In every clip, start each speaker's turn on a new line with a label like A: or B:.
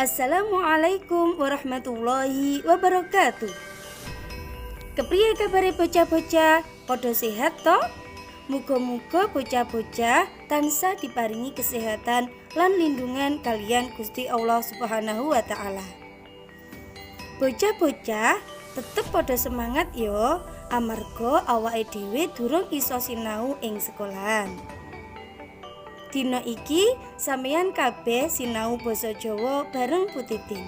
A: Assalamualaikum warahmatullahi wabarakatuh. Kepriye kabare bocah-bocah? Padha sehat toh? Muga-muga bocah-bocah tansah diparingi kesehatan lan lindungan kalian Gusti Allah Subhanahu wa taala. Bocah-bocah tetep padha semangat yo, amarga awake dhewe durung iso sinau ing sekolahan. Dina iki sampeyan kabeh sinau basa Jawa bareng Bu Titin.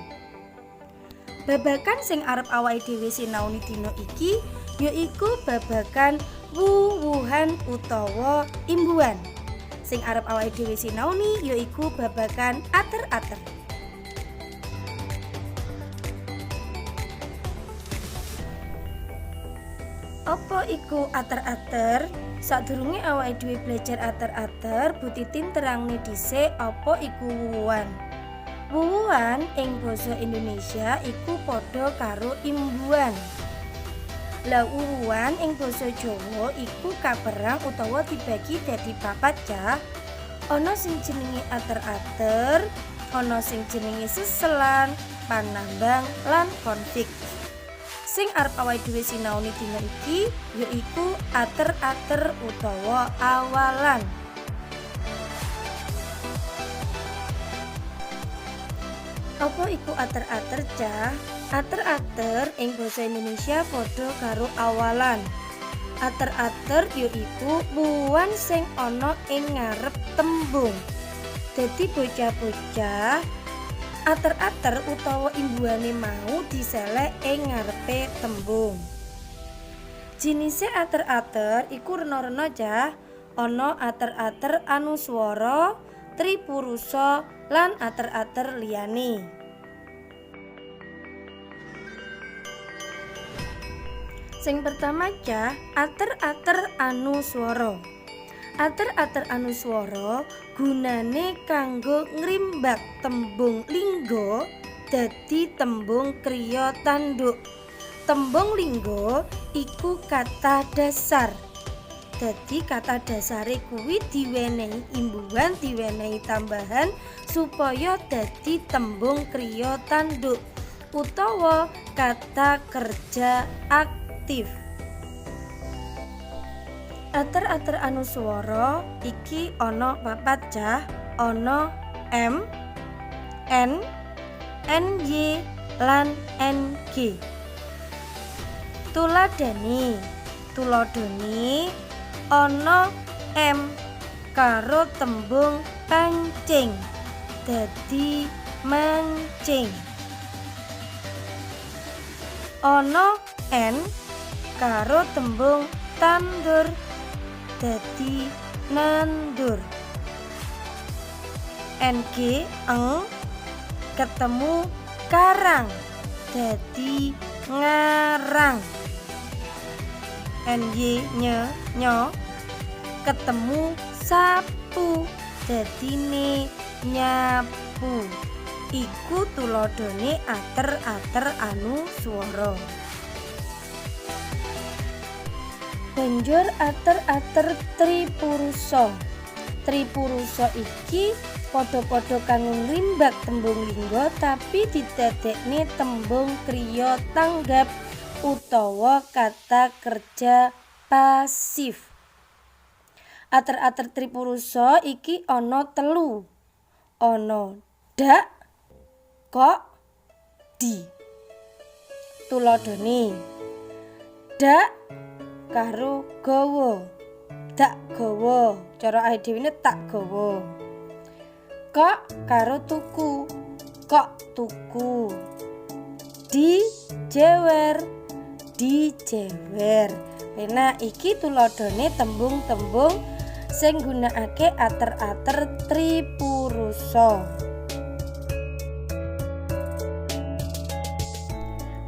A: Babagan sing arep awake dhewe sinaoni dina iki yaiku babagan wuwuhan utawa imbuhan. Sing arep awake dhewe sinaoni yaiku babagan ater-ater. Apa iku ater-ater? Sadurunge awake dhewe belajar ater-ater, Bu Titin terangne dhisik apa iku wuwuhan. Wuwuhan ing basa Indonesia iku padha karo imbuhan. Lah wuwuhan ing basa Jawa iku kaperang utawa dibagi dadi papat cah. Ana sing jenenge ater-ater, ana sing jenenge seselan, panambang lan konfiks. Sing arep awake dhewe sinaoni dina iki yaiku ater-ater utawa awalan. Apa iku ater-ater cah? Ater-ater ing basa Indonesia padha karo awalan. Ater-ater yaiku wuwuhan sing ana ing ngarep tembung. Dadi bocah-bocah, ater-ater utawa imbuhane mau diseleh ing ngarepe tembung. Jinise ater-ater iku rena-rena cah. Ana ater-ater anuswara, tripurusa lan ater-ater liyane. Sing pertama cah, ater-ater anuswara. Ater-ater anuswara gunane kanggo ngrimbak tembung lingga dadi tembung kriya tanduk. Tembung lingga iku kata dasar. Dadi kata dasare kuwi diwenehi imbuhan, diwenehi tambahan supaya dadi tembung kriya tanduk utawa kata kerja aktif. Ater-ater anuswara iki ana papat cah, ana M, N, NY lan NG. Tuladhane, tuladhane ana M karo tembung pancing dadi mancing. Ana N karo tembung tandur dadi nandur. NG eng ketemu karang dadi ngarang. NY nye nyo ketemu sapu dadine nyapu. Iku tuladhane ater-ater anuswara. Banjur ater-ater tripurusa. Tripurusa iki padha-padha kanggo ngrimbak tembung lingga tapi didadekne tembung kriya tanggap utawa kata kerja pasif. Ater-ater tripurusa iki ana telu. Ana dak, kok, di. Tuladhane dak karo gawa. Dak gawa, cara awake dhewe ne tak gawa. Kok karo tuku, kok tuku. Di jewer, dijewer. Nah, iki tuladhane tembung-tembung sing nggunakake ater-ater tripurusa.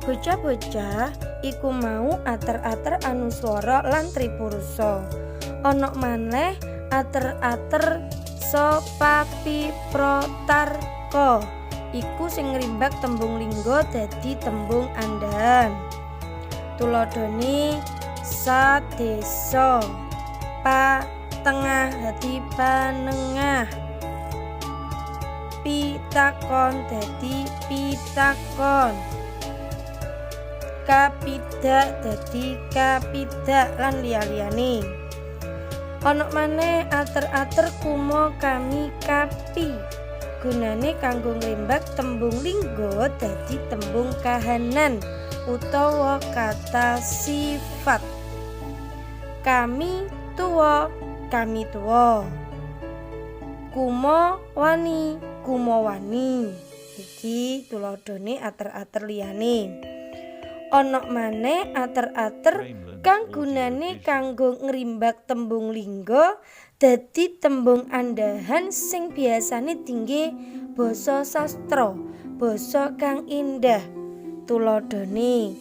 A: Bocah-bocah iku mau ater-ater anuswara lan tripurusa. Ana maneh ater-ater sopapi protarka. Iku sing ngrimbak tembung lingga dadi tembung andhahan. Tuladhane sadesa, pa tengah dadi panengah. Pitakon dadi pitakon. Kapidak dadi kapidak lan liya-liyane. Ana maneh ater-ater kumo kami kapi. Gunane kanggo ngrembak tembung lingga dadi tembung kahanan utawa kata sifat. Kami tuwa, kami tuwa. Kumo wani, kumo wani. Iki tuladhane ater-ater liyane. Ana maneh ater-ater kang gunane kanggo ngrimbak tembung lingga dadi tembung andhahan sing biasane dingge basa sastra, basa kang indah. Tuladhane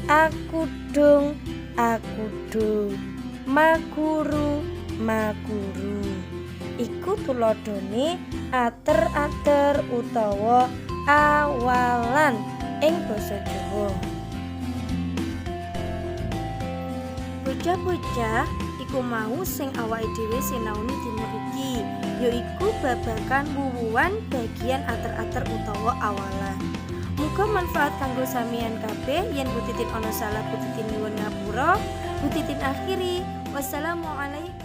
A: akudung, akudung, maguru, maguru. Iku tuladhane ater-ater utawa awalan ing basa Jawa. Bocah-bocah, iku mau sing awake dhewe sinaoni dina iki, yaiku babagan wuwuan bagian ater-ater utawa awalan. Muga manfaat kanggo sampeyan kabeh. Yen Bu Titin ana salah, Bu Titin nyuwun ngapura. Bu Titin akhiri. Wassalamualaikum.